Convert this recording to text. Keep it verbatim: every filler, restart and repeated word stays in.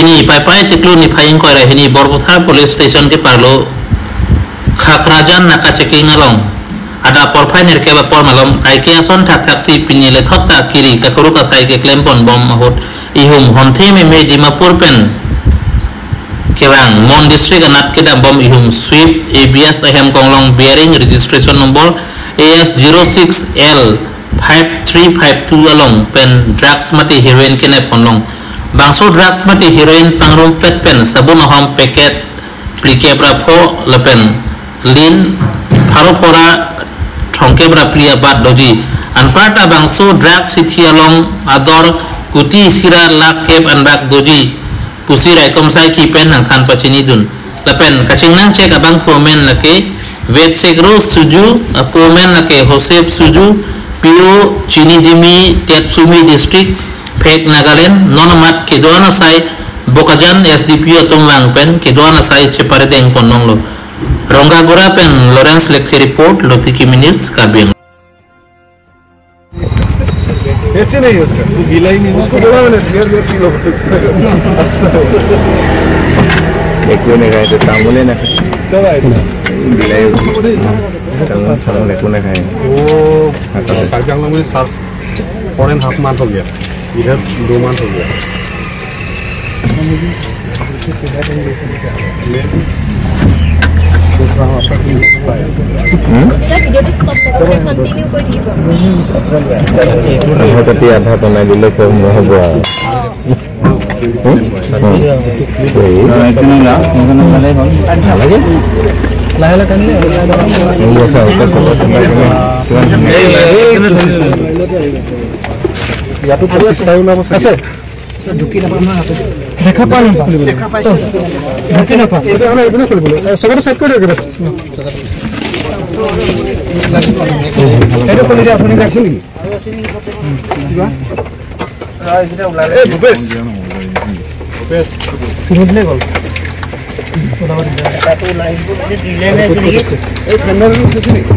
Pini Paipai chiklo niphai ingkoi ra hini Borpathar Police Station keparlo Khakrajan naka checking along adap porphai nerkep apor malom kaike ason thakthaksi pini lethot ta kiri kakuruk asai keklempon bom ahut ihum honthe meme Dimapur pen kevang Mon District anat kedam bom ihum Swift A B S ahem konglong bearing registration number A S zero six L five three five two along pen drugs mate heroin kenep ponlong. Bangso drugs mate heroin pangrumpet pen sabun ahom packet phlikep ra pho lapen lin pharo pho ra thomkep ra phli abat doji. Anparta bangso drugs hithi along ador kuti isi ra lakh kep anbak doji pusi raikom saikhi pen nangthan pachinidun. Lapen kachingnang chek abang pu amen lake Vetsek Rose Suju, apu amen lake Joseph Suju, P O Chinijimi, Tetsumi District, Phek Nagaland, non amat kedo-an asai Bokajan S D P O atum vang pen kedo-an asai cheparedeng pon longlo. Rongagora pen Lawrence Lekthe report, Lotiki News, Karbi Anglong. ऐसे नहीं है उसका, वो गीला ही नहीं, उसको बोला मैंने, बियर, बियर पी लो। देखो नहीं खाए तो तामुले ना खाए। कब आए थे? गीला ही। तामुल, तामुल देखो ना खाए। वो हाँ, तो कार्बी आंगलोंग में सार्स फ़ोर एंड हाफ मंथ हो गया, इधर दो मंथ हो गया। दूसरा हमारा। হুম? স্যাৰ, ভিডিঅ'টো ষ্টপ নকৰিব, কণ্টিনিউ কৰি থাকিব। আধা কাটি আধা বনাই দিলে কম নহ'ব আৰু। হুম? হুম। এই। নালাগে? লাহে লাহে টানিলে। এই আছে, আল্ট্ৰাছাউণ্ড। ইয়াতো পঁচিছ তাৰিখ ওলাব চাগে। আছে? ঢুকি নাপাম নহয় হাতত। দেখা পাম নাপাম? দেখা পাইছো। ঢুকি নাপাম। এইটো হ'লে এইপিনে খুলিব লাগিব। চবতে চাইড কৰি দিয়ক এইটো। এইটো খুলি দিয়া, আপুনি যাওকচোন নেকি? যোৱা। এই ভূপেশ। ভূপেশ। চিনি দিলে গ'ল। এই ফেণ্ডাৰটো চাইছে নেকি?